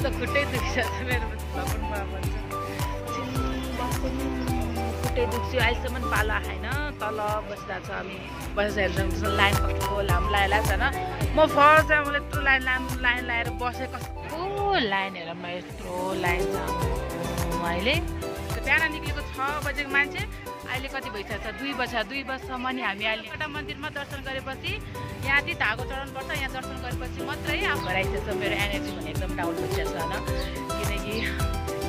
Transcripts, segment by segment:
त खुट्टै दुखिसक्छ मेरो भगवानमा भन्छ खुट्टै दुख्छु अहिलेसम्म पालो आएन तल बसिरहेको छ हामी बसिरहेको लाइन कस्तो लामो लागेको छ होइन म फर्स्ट टाइम मैले यत्रो लाइन लाएर बसेँ कस्तो लाइन हेर म यत्रो लाइन छ अहिले बिहान निक्लेको 6 बजेको मान्छे अहिले कति भइसकेको छ 2 बज्छ 2 बजीसम्म नि हामी अहिले एउटा मन्दिरमा दर्शन गरेपछि यहाँ चाहिँ धागो चढाउनुपर्छ यहाँ दर्शन गरेपछि मात्रै अब घर आइसकेछ मेरो एनर्जी पनि एकदम डाउन भइसकेको छ होइन किनकि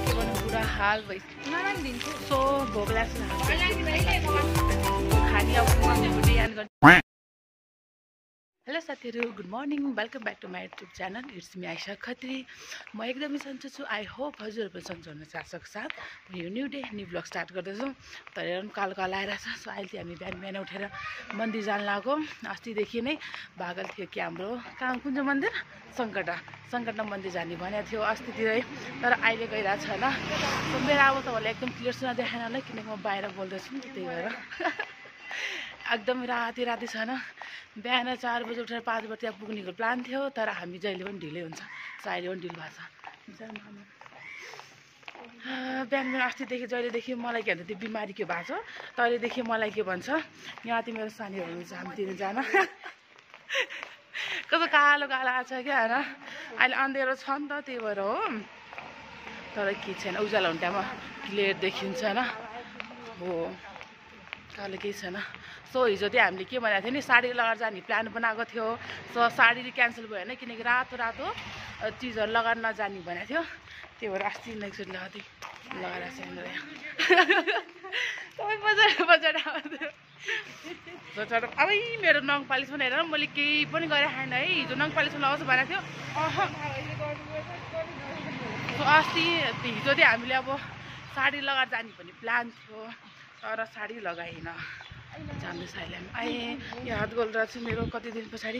के भन्नु बुढा हाल भइसक्यो सो भोक लाग्छ खाने अब याद गर्छ। हेलो साथीहरू good morning welcome back to my YouTube channel it's me Aisha Khatri म एकदमै सन्चो छु आई होप हजुरहरू पनि सन्चो हुन चाहनुको साथ यो new day new blog start गर्दैछौँ तर हेरौँ कालो कालो आइरहेको छ सो अहिले चाहिँ हामी बिहान बिहान उठेर मन्दिर जान लागेको अस्तिदेखि नै भागल थियो कि हाम्रो कहाँ कुन चाहिँ मन्दिर सङ्कटा मन्दिर जाने भनेको थियो अस्तितिरै तर अहिले गइरहेको छ होइन सो मेरो अब तपाईँहरूलाई एकदम क्लियर सुना देखाएन होला किनकि म बाहिर बोल्दैछु नि त्यही भएर एकदम राति छ होइन बिहान 4 बजी उठेर 5 बजी त्यहाँ पुग्नेको प्लान थियो तर हामी जहिले पनि ढिलै हुन्छ सो अहिले पनि ढिलो भएको छ बिहान अस्तिदेखि जहिलेदेखि मलाई के भन्छ त्यो बिमारी के भएको छ तहिलेदेखि मलाई के भन्छ यहाँ तिमीहरू सानीहरू हुन्छ हामीतिर जान कस्तो कालो कालो आएको छ क्या होइन अहिले अँध्यारो छ नि त त्यही भएर हो तर के छैन उज्यालो हुने टाइममा क्लियर देखिन्छ होइन हो कालो केही छैन। सो हिजो चाहिँ हामीले के भनेको थियो नि साडी लगाएर जाने प्लान बनाएको थियो सो साडी क्यान्सल भयो होइन किनकि रातो चिजहरू लगाएर नजाने भनेको थियो त्यही भएर अस्ति नेक्स्ट लगाएर चाहिँ बजार अब मेरो नङ पालिस पनि हेरेर मैले केही पनि गरेँ खाएन है हिजो नङ पालिस लगाउँछु भनेको थियो अस्ति हिजो चाहिँ हामीले अब साडी लगाएर जाने भन्ने प्लान थियो तर साडी लगाएन जान्दैछ अहिले आएँ याद गरिरहेको छु मेरो कति दिन पछाडि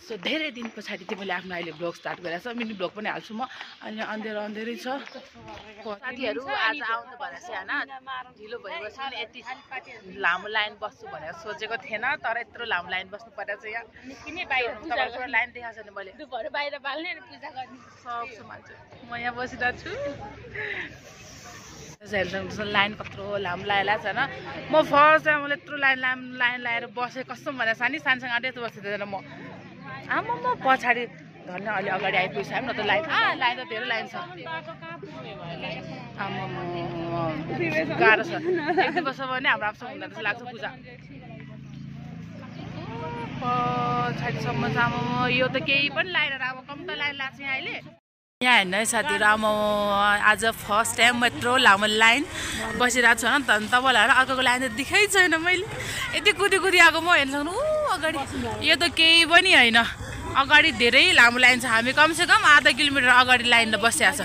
सो धेरै दिन पछाडि चाहिँ मैले आफ्नो अहिले ब्लग स्टार्ट गरेको छ मिनी ब्लग पनि हाल्छु म अनि अँध्यारै छ साथीहरू आज आउनु भनेर चाहिँ होइन ढिलो भएपछि मैले यति लामो लाइन बस्छु भनेर सोचेको थिएन तर यत्रो लामो लाइन बस्नु परेको छ यहाँ तपाईँको लाइन देखाएको छ नि मैले बाहिर बाल्ने पूजा गर्ने सक्छु मान्छे म यहाँ बसिरहेको छु लाइन कत्रो लामो लागेको छ होइन म फर्स्ट टाइम मैले यत्रो लाइन लाएर बसेँ कस्तो भनेर सानसँग आँटे यस्तो बसिँदैन म आमा म पछाडि धन्य अलि अगाडि आइपुगेको छ न त लाइन लाइन त धेरै लाइन छ आमा गाह्रो छ 1 वर्ष भने हाम्रो आफूसँग हुँदा जस्तो लाग्छ पूजा पछाडिसम्म छ आमा यो त केही पनि लाइन अब कम त लाइन लाग्छ यहाँ अहिले यहाँ हेर्नु है साथीहरू अब आज फर्स्ट टाइम यत्रो लामो लाइन बसिरहेको छु होइन तपाईँलाई अर्कोको लाइन त देखाइ छैन मैले यति कुदी आएको म हेर्न सक्नु अगाडि यो त केही पनि होइन अगाडि धेरै लामो लाइन छ हामी कमसेकम आधा किलोमिटर अगाडि लाइन बसिरहेको छ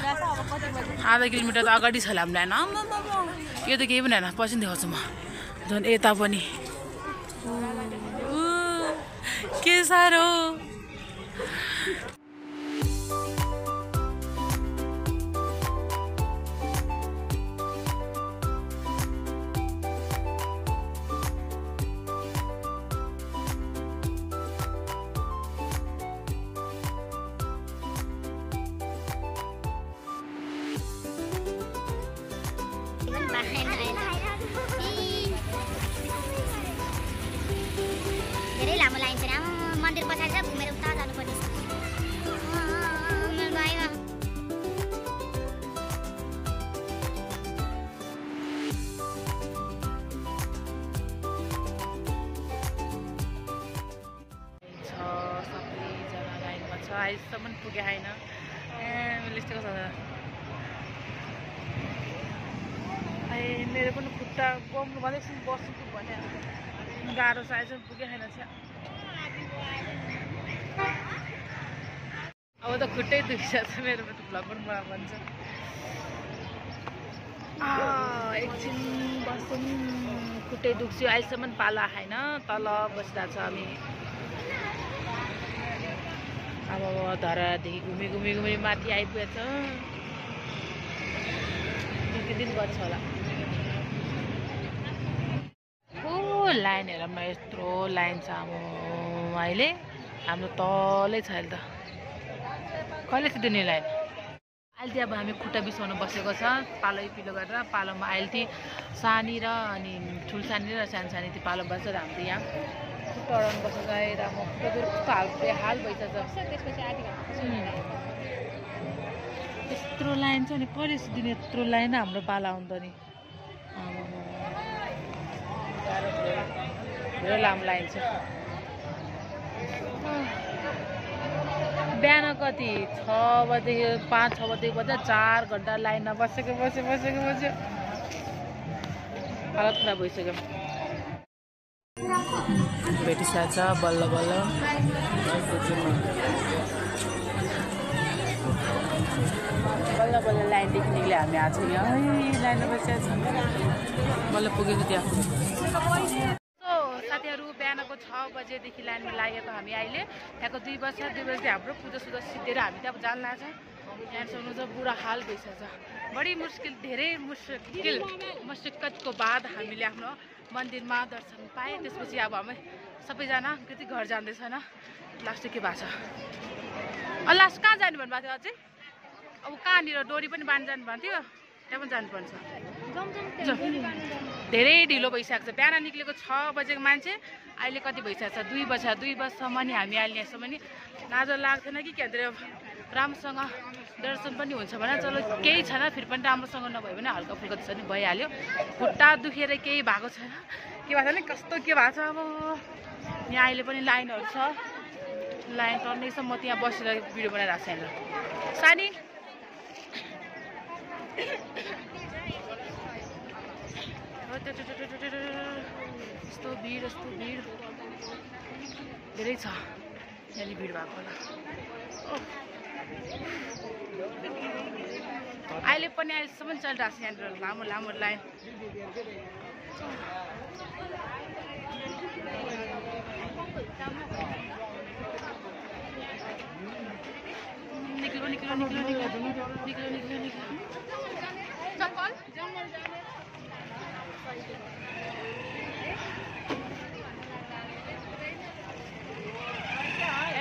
आधा किलोमिटर त अगाडि छ लामो लाइन यो त केही पनि होइन पछि देखाउँछु म झन् यता पनि के साह्रो धेरै लामो लाइन छ मन्दिर पछाडि छ घुमेर उता जानुपर्ने सबैजना लाइनमा छ अहिलेसम्म पुगे होइन मैले यस्तो मेरो पनि खुट्टा गम्नु भनेको बस्नु भने गाह्रो छ आइसम्म पुगे छैन अब त खुट्टै दुखिसक्छ मेरो ब्लग पनि भन्छ एकछिन बस्छौँ खुट्टै दुख्छु अहिलेसम्म पालो आएन तल बसिरहेको छ हामी अब धरादेखि घुमी माथि आइपुगेछ दिन गर्छ होला लाइन हेर म यत्रो लाइन छ अहिले हाम्रो तलै छ अहिले त कहिले चाहिँ दिने लाइन अहिले चाहिँ अब हामी खुट्टा बिसाउनु बसेको छ पालो पिलो गरेर पालोमा अहिले चाहिँ सानी र अनि ठुल्सानी र सानसानी त्यो पालो बस्छ र हाम्रो यहाँ खुट्टा अडाउनु बसेको छ र म खुट्टा कस्तो हाल भइसक्छ त्यसपछि आधी घन्टा यत्रो लाइन छ नि कहिले दिने यत्रो लाइन हाम्रो पालो आउँदा नि धेरै लामो लाइन छ बिहान कति 6 बजेदेखि 5-6 बजेदेखि बज्दा 4 घन्टा लाइनमा बसेको हालत खराब भइसक्यो भेटिसकेको छ बल्ल बल्ल लाइनदेखि निक्ल्यो हामी आज यहाँ लाइनमा बसिरहेको छ बल्ल पुगेको त्यहाँ साथीहरू बिहानको 6 बजेदेखि लाइनमा लागेको हामी अहिले त्यहाँको 2 बजे हाम्रो पूजा सिद्धेर हामी त अब जान लाग्छ यहाँ सुन्नु चाहिँ बुढा हाल भइसक्छ बढी मुस्किल धेरै मुसिबतको बाद हामीले आफ्नो मन्दिरमा दर्शन पाएँ त्यसपछि अब हामी सबैजना कति घर जाँदैछ न लास्ट के भएको छ लास्ट कहाँ जानु भन्नुभएको थियो अझै अब कहाँनिर डोरी पनि बाँध जानु भएको थियो त्यहाँ पनि जानुपर्छ धेरै ढिलो भइसकेको छ बिहान निक्लेको 6 बजेको मान्छे अहिले कति भइसकेको छ 2 बजीसम्म नि हामी अहिले यहाँसम्म नि नजर लाग्दैन कि के भन्छ राम्रोसँग दर्शन पनि हुन्छ भने चलो केही छैन फेरि पनि राम्रोसँग नभयो भने हल्का फुल्का त्यसरी नि भइहाल्यो खुट्टा दुखेर केही भएको छैन के भएको छ नि कस्तो के भएको छ अब यहाँ अहिले पनि लाइनहरू छ लाइन टर्नेछ म त्यहाँ बसेर भिडियो बनाइरहेको छैन सानी यस्तो भिड धेरै छ यहाँनिर भिड भएको होला अहिले पनि अहिलेसम्म चलिरहेको छ यहाँनिर लामो लाइन निक्लो चप्पल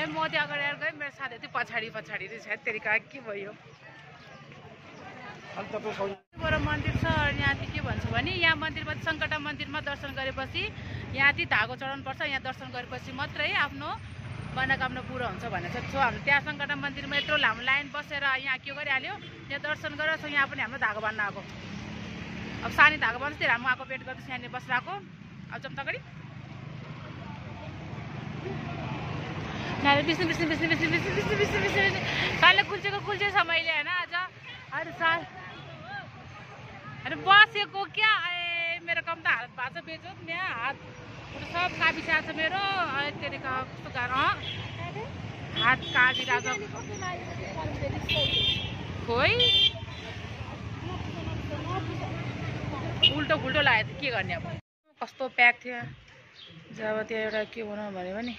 म त्यहाँ अगाडि आएर गएँ मेरो साथी त्यो पछाडि चाहिँ छ तेरिका के भयो मन्दिर छ यहाँ चाहिँ के भन्छ भने यहाँ मन्दिरमा सङ्कटा मन्दिरमा दर्शन गरेपछि यहाँ चाहिँ धागो चढाउनु पर्छ यहाँ दर्शन गरेपछि मात्रै आफ्नो मनोकामना पुरा हुन्छ भनेर सो हाम्रो त्यहाँ सङ्कटा मन्दिरमा यत्रो लामो लाइन बसेर यहाँ के गरिहाल्यो यहाँ दर्शन गरेर यहाँ पनि हाम्रो धागो बाँध्न आएको अब सानी धागो बाँध्छ त्यही हामी आएको पेट गर्दै यहाँनिर बसेर आएको अब जम्ता गरी सालले कुल्चेको छ मैले होइन आज अरू साल अनि बसेको क्या मेरो कम त हालत भएको छ बेचो यहाँ हात सब काबिरहेको छ मेरो त्यहाँदेखि कस्तो गाह्रो हात काबिरहेको छ खोइ उल्टो फुल्टो लागेको थियो के गर्ने अब कस्तो प्याक थियो जब त्यो एउटा के बनाउनु भन्यो भने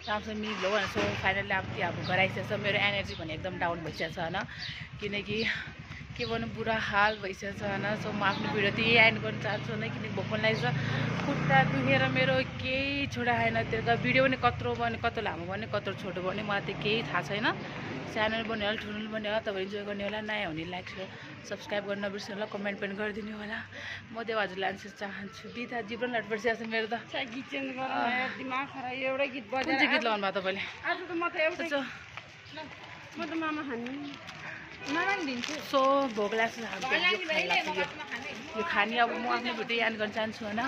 राम्रोसँग मिल्यो भनेर सो फाइनली अब त्यो अब घर आइसकेको छ मेरो एनर्जी भने एकदम डाउन भइसकेको छ होइन किनकि के भन्नु बुढा हाल भइसकेको छ होइन सो म आफ्नो भिडियो त्यही एन्ड गर्न चाहन्छु होइन किनकि भोक पनि लागेको छ खुट्टा दुखेर मेरो केही छोडा आएन त्यो भिडियो पनि कत्रो बन्यो कत्रो लामो बन्यो कत्रो छोटो बन्यो मलाई त्यो केही थाहा छैन च्यानल बन्यो होला ठुलो बन्यो होला तपाईँ इन्जोय गर्ने होला नयाँ हुने लाइक सब्सक्राइब गर्न नबिर्सनु होला कमेन्ट पनि गरिदिनु होला म देव हजुरलाई आन्सर चाहन्छु बिता जीवन लट परिसकेको छ मेरो त दिमाग खराब एउटै गीत बजाएर कुन चाहिँ गीत लगाउनु भयो तपाईँले आज त म त एउटै म त मामा खान्नु सो भोक लाग्छ यो खाने अब म आफ्नो भिडियो याद गर्न चाहन्छु होइन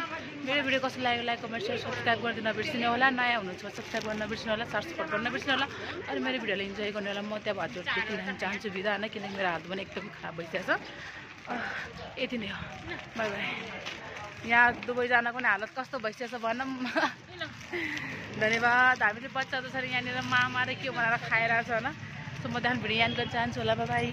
मेरो भिडियो कस्तो लाग्यो लाइक कमेन्ट सेयर सब्सक्राइब गरिदिनु नबिर्सिनु होला नयाँ हुनुहुन्छ सब्सक्राइब गर्न नबिर्सिनु होला सर्च सपोर्ट गर्न नबिर्सिनु होला अनि मेरो भिडियोलाई इन्जोय गर्नु होला म त्यहाँ हजुरदेखि राख्न चाहन्छु बिदा होइन किनकि मेरो हात पनि एकदम खराब भइसकेको छ यति नै हो बाई बाई यहाँ दुवैजनाको नि हालत कस्तो भइसकेको छ भनौँ धन्यवाद हामीले बच्चा जसरी यहाँनिर मामा र के बनाएर खाइरहेको छ होइन सो म त्यहाँ भिडियो याद गर्न चाहन्छु होला बाई